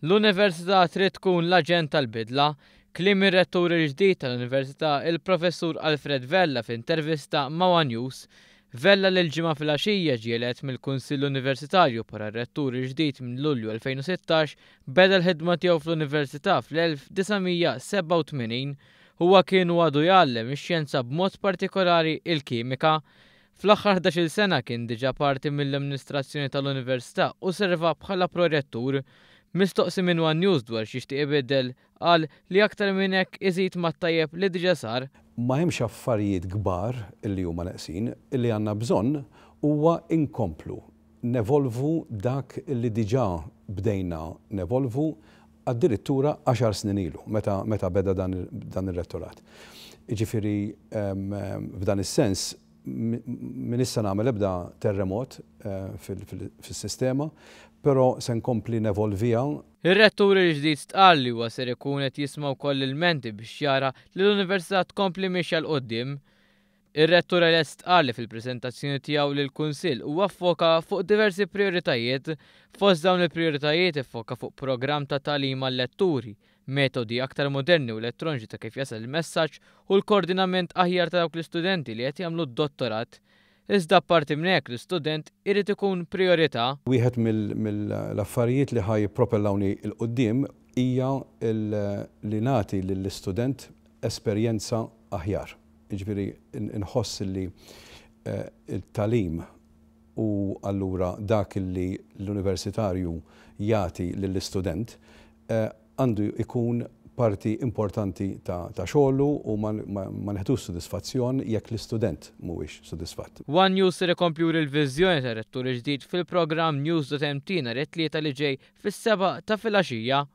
L-Università trid tkun l-aġent tal-bidla, kliem ir-Rettur il-ġdid tal-Università il-Professur Alfred Vella f'intervista ma' one News. Vella li l-Ġimgħa filgħaxija ġie elett mill-Kunsill Universitarju bħala r-Rettur il-ġdid minn Lulju 2016 beda l-ħidma tiegħu fl-Università fl-1987. Huwa kien u għadu jgħallem ix-xjenza b'mod partikolari il-kimika. Fl-aħħar 11-il sena kien diġà parti mill-amministrazzjoni tal-Università u serva bħala Prorettur. Mistoqsi minn one News dwar x'jixtieq ibiddel, qal li aktar minn hekk iżid mat-tajjeb li diġà sar. Ma hemmx affarijiet kbar li huma neqsin, li għandna bżonn huwa inkomplu nevolvu dak li diġà bdejna nevolvu addirittura għaxar snin ilu meta meta beda dan dan ir-rettorat. Jiġifieri f'dan is-sens m'iniex se nagħmel ebda terremot fis-sistema, però se nkompli nevolviha. Ir-Rettur il-ġdid stqarr li huwa ser ikun qed jisma' wkoll l-ilmenti biex jara li l-Università tkompli miexja 'l quddiem. Ir-Rettur elett stqarr li fil-preżentazzjoni tiegħu lill-Kunsill huwa ffoka fuq diversi prijoritajiet. Fost dawn il-prijoritajiet iffoka fuq programm ta' tagħlim għal-letturi, metodi aktar moderni u elettroniċi ta' kif jasal il-messaġġ u l-koordinament aħjar ta' dawk l-istudenti li qed jagħmlu d-dottorat. Iżda apparti minn hekk l-istudent irid ikun prijorità. Wieħed mill-affarijiet li ħa jippropellawni 'l quddiem hija li nagħti lill-istudent esperjenza aħjar. Jiġifieri nħoss li t-tagħlim u allura dak li l-universitarju jagħti lill-istudent għandu jkun parti importanti ta' xogħlu u ma neħdux sodisfazzjon jekk l-istudent mhuwiex sodisfatt. One News ser ikompli juri l-viżjoni tar-Rettur il-ġdid fil-programm News.mt nhar it-Tlieta li ġej fis-sebgħa ta' filgħaxija.